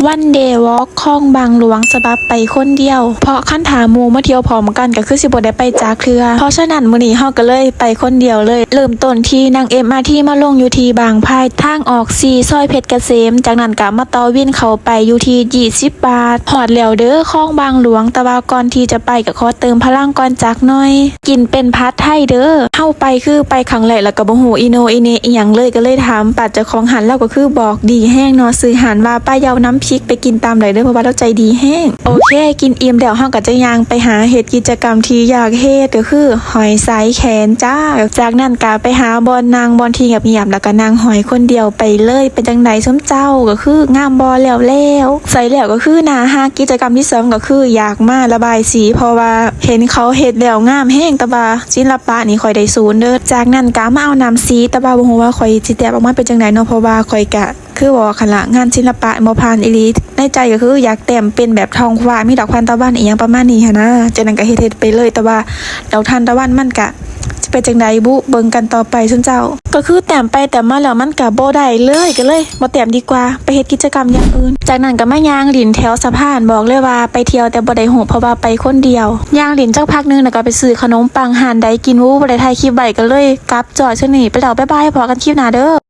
One Day Walk ຄອງບາງຫຼວງ ສະບັບໄປຄົນດຽວ ເພາະຄັນຖ້າໝູ່ມາທ່ຽວພ້ອມກັນກໍຄືຊິບໍ່ໄດ້ໄປຈັກເທື່ອ. ເພາະສະນັ້ນມື້ນີ້ເຮົາກໍເລີຍໄປຄົນດຽວເລີຍ. ເລີ່ມຕົ້ນທີ່ນັ່ງ MRT ມາລົງຢູ່ທີ່ບາງໄຜ່ ທາງອອກສີ່ ຊອຍເພັດກະເສມ. ຈາກນັ້ນກໍມາຕໍ່ວິນເຂົ້າໄປຢູ່ທີ່ ຊາວບາດ. ຮອດແລ້ວເດີ ຄອງບາງຫຼວງ, ແຕ່ວ່າກ່ອນທີ່ຈະໄປກໍຂໍເຕີມພະລັງກ່ອນຈັກໜ່ອຍ. ກິນເປັນຜັດໄທເດີ. ເຮົາໄປຄືໄປຄັ້ງແລກ ແລ້ວກໍບໍ່ຮູ້ອີໂໜອີເໜອີ່ຫຍັງເລີຍ ກໍເລີຍຖາມປາດເຈົ້າຂອງຮ້ານ. ລາວກໍຄືບອກດີແຮງເນາະ, ຊື່ຮ້ານວ່າປ້າເຍົານ້ຳພລິກ, ໄປກິນຕາມໄດ້ເດີ ເພາະວ່າລາວໃຈດີແຮງ. ໂອເຄ ກິນອີ່ມແລ້ວ ເຮົາກໍຈະຍ່າງໄປຫາເຮັດກິດຈະກຳທີ່ຢາກເຮັດ ກໍຄືຫ້ອຍສາຍແຂນຈ້າ. ຈາກນັ້ນກໍໄປຫາບ່ອນນັ່ງ ບ່ອນທີ່ງຽບໆ ແລ້ວກໍນັ່ງຫ້ອຍຄົນດຽວໄປເລີຍ. ເປັນຈັ່ງໃດຊຸມເຈົ້າ? ກໍຄືງາມບໍ່? ແລ້ວໆ ໃສ່ແລ້ວກໍຄືໜ້າຮັກ. ກິດຈະກຳທີສອງກໍຄືຢາກມາລະບາຍສີ ເພາະວ່າເຫັນເຂົາເຮັດແລ້ວງາມແຮງ, ແຕ່ວ່າສິລະປະນີ້ຂ້ອຍໄດ້ສູນເດີ. ຈາກນັ້ນກໍມາເອົານ້ຳສີ, ແຕ່ວ່າບໍ່ຮູ້ວ່າຂ້ອຍຊິແຕ້ມອອກມາເປັນຈັ່ງໃດເນາະ, ເພາະວ່າຂ້ອຍກະ ຄືບອກຫັ້ນລະ ງານສິລະປະບໍ່ຜ່ານອີ່ຫຼີ. ໃນໃຈກໍຄືຢາກແຕ້ມເປັນແບບທ້ອງຟ້າ ມີດອກທານຕະວັນອີ່ຫຍັງປະມານນີ້ຫັ້ນນະ. ຈາກນັ້ນກໍເຮັດໆໄປເລີຍ, ແຕ່ວ່າດອກທານຕະວັນມັນກະ ຊິເປັນຈັ່ງໃດບຸ ເບິ່ງກັນຕໍ່ໄປຊຸມເຈົ້າ. ກໍຄືແຕ້ມໄປແຕ້ມມາແລ້ວມັນກະບໍ່ໄດ້ເລີຍ, ກໍເລີຍບໍ່ແຕ້ມດີກວ່າ, ໄປເຮັດກິດຈະກຳຢ່າງອື່ນ. ຈາກນັ້ນກໍມາຍ່າງຫຼິ້ນແຖວສະພານ, ບອກເລີຍວ່າໄປທ່ຽວແຕ່ບໍ່ໄດ້ຮູບ ເພາະວ່າໄປຄົນດຽວ. ຍ່າງຫຼິ້ນຈັກພັກໜຶ່ງ ແລ້ວກໍໄປຊື້ຂະໜົມປັງຮ້ານໃດກິນ, ບໍ່ໄດ້ຖ່າຍຄລິບໄວ້ ກໍເລີຍກັບຈອດຊະນີ້ໄປແລ້ວ. ບາຍບາຍ, ພໍ້ກັນຄລິບໜ້າເດີ.